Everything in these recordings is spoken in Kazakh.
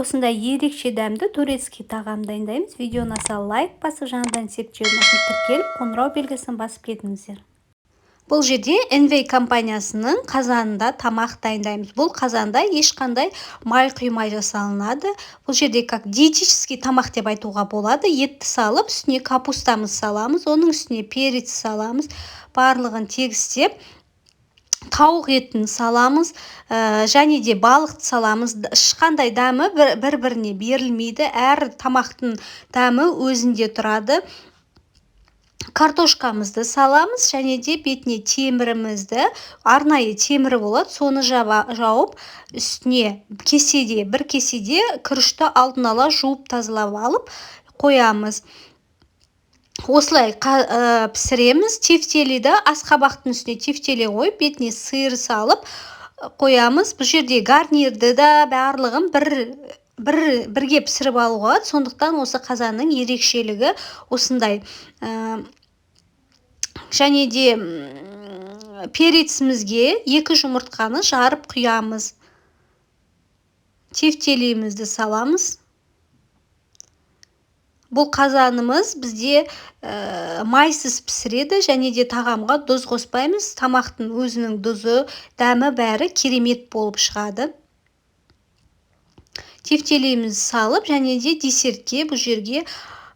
Осындай ерекше дәмді турецкий тағам дайындаймыз. Видео ұнаса, лайк басып, жаңадан септеу тіркеліп, қоңырау белгісін басып кетіңіздер. Бұл жерде Enway компаниясының қазанында тамақ дайындаймыз. Бұл қазанда ешқандай май құймай жасалынады. Бұл жерде как диетический тамақ деп айтуға болады. Етті салып, үстіне капустамыз саламыз, оның үстіне перец саламыз, барлығын тегістеп, тауық етін саламыз және де балықты саламыз. Ешқандай дәмі бір біріне берілмейді, әр тамақтың дәмі өзінде тұрады. Картошкамызды саламыз және де бетіне темірімізді, арнайы темірі болады, соны жауып, үстіне кеседе, бір кеседе күрішті алдын ала жуып, тазалап алып қоямыз. Осылай пісіреміз. Тефтелиді асқабақтың үстіне тефтели қойып, бетіне сыр салып қоямыз. Бұл жерде гарнирді да, барлығын бір бірге пісіріп алуға болады. Сондықтан осы қазанның ерекшелігі осындай. Және де перецімізге екі жұмыртқаны жарып құямыз, тефтелимізді саламыз. Бұл қазанымыз бізде майсыз пісіреді және де тағамға тұз қоспаймыз. Тамақтың өзінің тұзы, дәмі, бәрі керемет болып шығады. Тефтелимізді салып және де десертке бұл жерге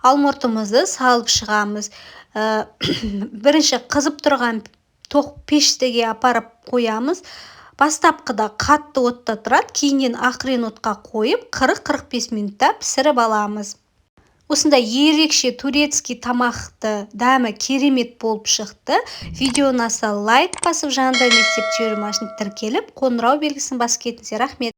алмұртымызды салып шығамыз. Бірінші қызып тұрған тоқ пештіге апарып қоямыз. Бастапқыда қатты отта тұрады, кейіннен ақырын отқа қойып, 40-45 минутта пісіріп аламыз. Осындай ерекше турецкий тамақты дәмі керемет болып шықты. Видео ұнаса, лайк басып, жанында мектеп машин тіркеліп, қоңырау белгісін басып кетіңіздер. Рахмет.